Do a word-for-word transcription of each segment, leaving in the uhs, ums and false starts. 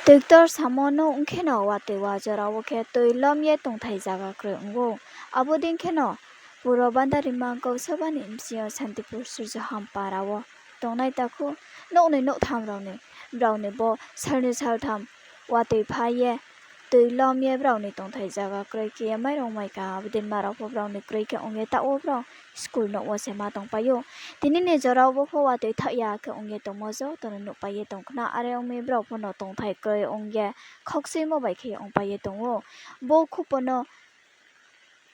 Tui ktor samo nouh ong kheno watoi wa jora wo khe tui lom ye tongthai zaga kroi ong ou. Abo dei kheno Puro Bandarima Gausaba ni bsing yo Santipur Surjoham para wo tongnai takhu nouhnoi nouhtham rao ni, brao ni bo salnoi saltham watoi phai ye tui lom ye brao ni tongthai zaga kroi khe ye mairung mai kha. Abo dei ma rao pho brao ni kroi khe ong ye taoh wo brao school nouh wo se ma tongpai ou. Tini ni jora wo pho watoi thaoh ya khe ong ye tongmo joto no nuhpai ye tong khna. Are ong mi brao pho no tongthai kroi ong ye khaukchuimo bai khe ongpai ye tong ou. Bo khupo no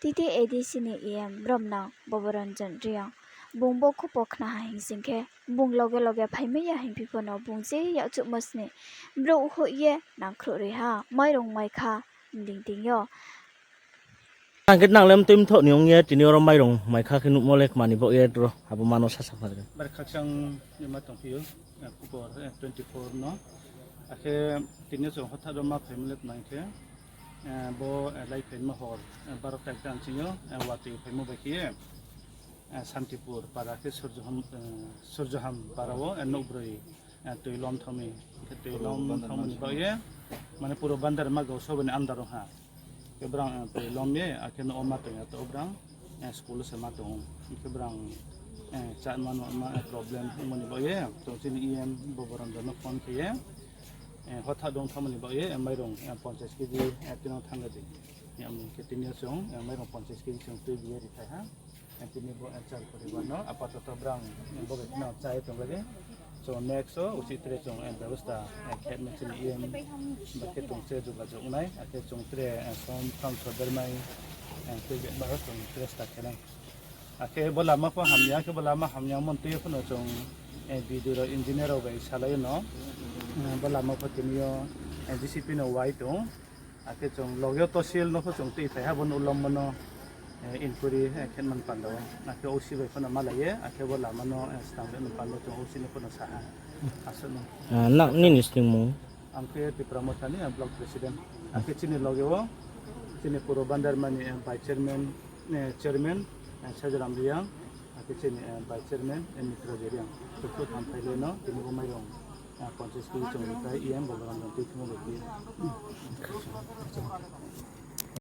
T T A D C ni E M bromnang Boboranjan Reang, bung bo khupo khna ha hing sing khe, bung loge loge phaimai ya hingphi pho no bung je yakchuhmo sni brouh hoih ye nangkhruh ri ha, mairung mai kha, ding ting yo. Ang khe nang le mtui mthoh ni ong ye tini oro mairung mai kha khe nuhmo le kma ni baoh ye ro abo ma no sasa kha. Bar khakchang ni ma tongphi ou, eh, October, eh, twenty four no. Akhe tini chung hothat ro ma phaimo le tma hing khe, eh, bo, eh, lai phaimo hor, eh, baro ta ekta ni sing yo, eh, watoi phaimo bai khe ye, eh, Santipur para khe Surjoham, eh, Surjoham para wo, eh, nouh broi, eh, tui lom thanng mi, khe tui lom thanngmo ni baoh ye, mane Puro Bandarima Gausaba ni under ong ha. Khe brang, eh, tui lom ye, akhe nouh wo ma tong ya to brang, eh, school se ma tong ou. Khe brang, eh, chatma nouhma, eh, problem ongmo ni baoh ye, chung chini E M Boboranjan no phone khe ye, eh, hothat dong thanngmo ni baoh ye, eh, mairung, eh, ponchas kg, eh, tino thanng di. Yamo khe tini yo chung, eh, mairung ponchas kg chung tui bi ye ri phai ha. Eh, tini bo, eh, char poribar no apatoto brang, eh, bo bai kheno chá ye tong lai di. Chung next o uchih tre chung, eh, bebosta, eh, khe nai chini E M bai khe tong se jogajog nai, akhe chung tre, eh, som tham soder mai, eh, tui bema ro chung tre sta khe nai. Akhe bo lama pho hamya, akhe bo lama hamya mon tui pho no chung, eh, B D O rao engineer rao bai salai no, eh, bo lama pho tini yo, eh, J C B no wai tong. Akhe chung loge wo tosil no pho chung tui phai ha, bo no lommo no, eh, inquiry, eh, khe man panda wo. Akhe O C bai pho no malai ye, akhe bo lama no, eh, stang ri no panda chung O C no pho no sa ha. Asuh no. Ah, nang nini sningmung? Ang khe Tipra Motha ni, eh, block president. Akhe chini loge wo, chini Puro Bandarima ni, eh, vice chairman, eh, chairman, eh, Sajaram Reang. Akhe chini, eh, vice chairman, eh, Mitra Reang. Khe khuh tham phai le no, tini bo mairung, eh, ponchas kg chung ri phai E M Boboranjan tui thimo bai khe.